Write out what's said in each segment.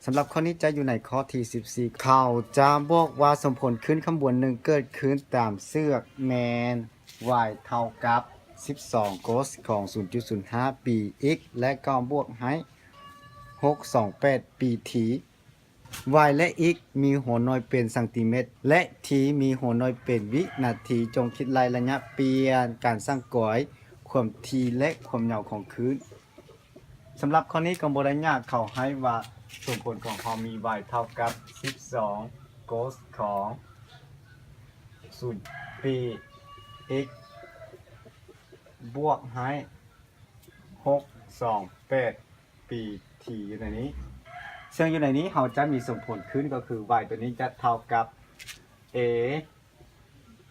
ສຳລັບຂໍ້ນີ້ຈະຢູ່ໃນຂໍ້ທີສິບສີ່ ເຂົາຈະບອກວ່າສົມຜົນຄື້ນຂ້າງບົນໜຶ່ງເກີດຂຶ້ນຕາມເຊືອກແມ່ນ y ເທົ່າກັບສິບສອງ cos ຂອງສູນຈຸດສູນຫ້າປີ x ແລະກໍບວກໃຫ້ຫົກສອງແປດປີ t y ແລະ x ມີຫົວໜ່ວຍເປັນຊັງຕີແມັດ ແລະ t ມີຫົວໜ່ວຍເປັນວິນາທີ. ຈົ່ງຄິດໄລ່ໄລຍະປ່ຽນການສັງເກດຄວາມຖີ່ ແລະ ຄວາມຍາວຂອງຄື້ນ. ສຳລັບຂໍ້ນີ້ກໍບໍ່ໄດ້ຍາກ ເຂົາໃຫ້ວ່າສົມຜົນຂອງເຮົາມີ y ເທົ່າກັບສິບສອງ cos ຂອງສູນປີ x ບວກໃຫ້ຫົກສອງແປດປີ t ຢູ່ໃນນີ້ ເຊິ່ງຢູ່ໃນນີ້ເຮົາຈະມີສົມຜົນຄື້ນກໍຄື y ຕົວນີ້ຈະເທົ່າກັບ a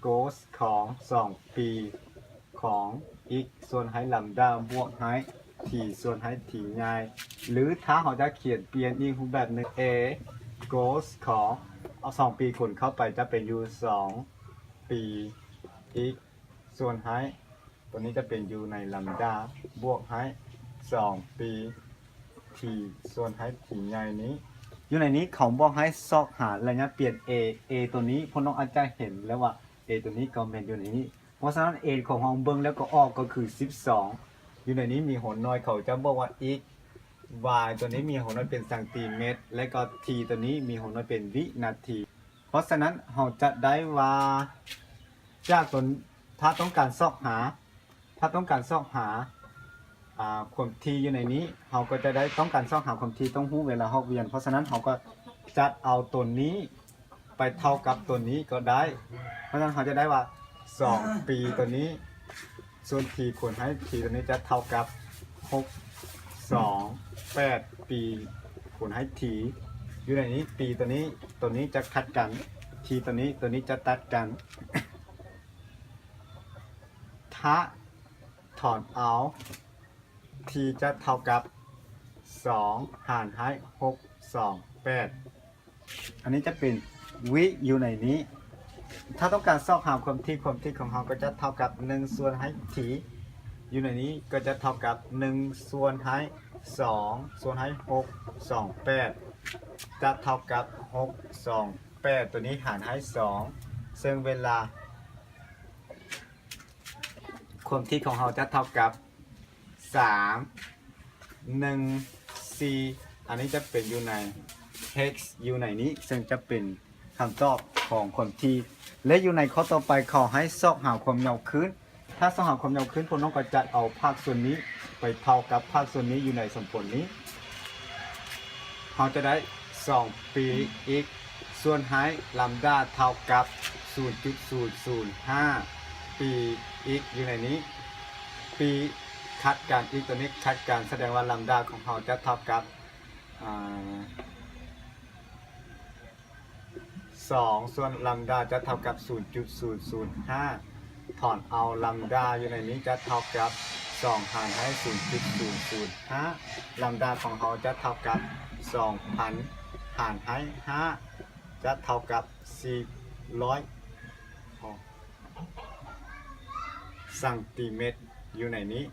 cos ຂອງສອງປີຂອງ x ສ່ວນໃຫ້ລຳດາ ບວກໃຫ້ t ສ່ວນໃຫ້ t ໃຫຍ່ ຫຼື ຖ້າເຮົາຈະຂຽນປ່ຽນອີກຮູບແບບໜຶ່ງ a cos ຂອງສອງປີຄູນເຂົ້າໄປຈະເປັນຢູ່ສອງປີ x ສ່ວນໃຫ້ ຕົວນີ້ຈະເປັນຢູ່ໃນລຳດາ ບວກໃຫ້ສອງປີ t ສ່ວນໃຫ້ t ໃຫຍ່ນີ້. ຢູ່ໃນນີ້ເຂົາບອກໃຫ້ຊອກຫາໄລຍະປ່ຽນ a a ຕົວນີ້ພວກນ້ອງອາດຈະເຫັນແລ້ວວ່າ a ຕົວນີ້ກໍແມ່ນຢູ່ໃນນີ້ ເພາະສະນັ້ນ a ຂອງເຮົາເບິ່ງແລ້ວກໍອອກກໍຄືສິບສອງ ຢູ່ໃນນີ້ມີຫົວໜ່ວຍ ເຂົາຈະບອກວ່າ x y ຕົວນີ້ມີຫົວໜ່ວຍເປັນຊັງຕີແມັດ ແລະກໍ t ຕົວນີ້ມີຫົວໜ່ວຍເປັນວິນາທີ. ເພາະສະນັ້ນເຮົາຈະໄດ້ວ່າ ຈາກຕົວ ຖ້າຕ້ອງການຊອກຫາ ຖ້າຕ້ອງການຊອກຫາ ອາ ຄວາມຖີ່ຢູ່ໃນນີ້ ເຮົາກໍຈະໄດ້ ຕ້ອງການຊອກຫາຄວາມຖີ່ຕ້ອງຮູ້ເວລາຮອບວຽນ ເພາະສະນັ້ນເຮົາກໍຈັດເອົາຕົວນີ້ໄປເທົ່າກັບຕົວນີ້ກໍໄດ້. ເພາະສະນັ້ນເຮົາຈະໄດ້ວ່າສອງປີຕົວນີ້ ສ່ວນ t ຄູນໃຫ້ t ຕົວນີ້ຈະເທົ່າກັບຫົກສອງແປດປີຄູນໃຫ້ t ຢູ່ໃນນີ້ ປີຕົວນີ້ ຕົວນີ້ຈະຂັດກັນ t ຕົວນີ້ ຕົວນີ້ຈະຕັດກັນ ຖ້າຖອນເອົາ t ຈະເທົ່າກັບສອງຫານໃຫ້ຫົກສອງແປດ ອັນນີ້ຈະເປັນວິຢູ່ໃນນີ້. ຖ້າຕ້ອງການຊອກຫາຄວາມຖີ່ ຄວາມຖີ່ຂອງເຮົາກໍຈະເທົ່າກັບໜຶ່ງສ່ວນໃຫ້ t ຢູ່ໃນນີ້ກໍຈະເທົ່າກັບໜຶ່ງສ່ວນໃຫ້ສອງສ່ວນໃຫ້ຫົກສອງແປດ ຈະເທົ່າກັບຫົກສອງແປດ ຕົວນີ້ຫານໃຫ້ສອງ ເຊິ່ງເວລາ ຄວາມຖີ່ຂອງເຮົາຈະເທົ່າກັບສາມ ໜຶ່ງ ສີ່ ອັນນີ້ຈະເປັນຢູ່ໃນ x ຢູ່ໃນນີ້ ເຊິ່ງຈະເປັນຄຳຕອບຂອງຄວາມຖີ່ ແລະ ຢູ່ໃນຂໍ້ຕໍ່ໄປເຂົາໃຫ້ຊອກຫາຄວາມຍາວຄື້ນ. ຖ້າຊອກຫາຄວາມຍາວຄື້ນ ພວກນ້ອງກໍຈະເອົາພາກສ່ວນນີ້ໄປເທົ່າກັບພາກສ່ວນນີ້ຢູ່ໃນສົມຜົນນີ້ ເຮົາຈະໄດ້ສອງປີ x ສ່ວນໃຫ້ລຳດາເທົ່າກັບສູນຈຸດສູນສູນຫ້າປີ x ຢູ່ໃນນີ້ ປີຂັດກັນ x ຕົວນີ້ຂັດກັນ ສະແດງວ່າລຳດາຂອງເຮົາຈະເທົ່າກັບ ອາ ສອງ ສ່ວນລຳດາຈະເທົ່າກັບສູນຈຸດສູນສູນຫ້າ ຖອນເອົາລຳດາຢູ່ໃນນີ້ຈະເທົ່າກັບສອງຫານໃຫ້ສູນຈຸດສູນສູນຫ້າ ລຳດາຂອງເຮົາຈະເທົ່າກັບສອງພັນຫານໃຫ້ຫ້າ ຈະເທົ່າກັບສີ່ຮ້ອຍ ອໍ ຊັງຕີແມັດຢູ່ໃນນີ້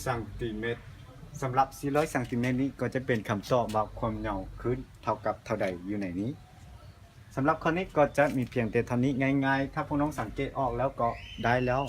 ຊັງຕີແມັດ. ສຳລັບສີ່ຮ້ອຍຊັງຕີແມັດນີ້ກໍຈະເປັນຄຳຕອບວ່າຄວາມຍາວຄື້ນເທົ່າກັບເທົ່າໃດຢູ່ໃນນີ້. ສຳລັບຂໍ້ນີ້ກໍຈະມີພຽງແຕ່ເທົ່ານີ້ ງ່າຍໆ ຖ້າພວກນ້ອງສັງເກດອອກແລ້ວກໍໄດ້ແລ້ວ.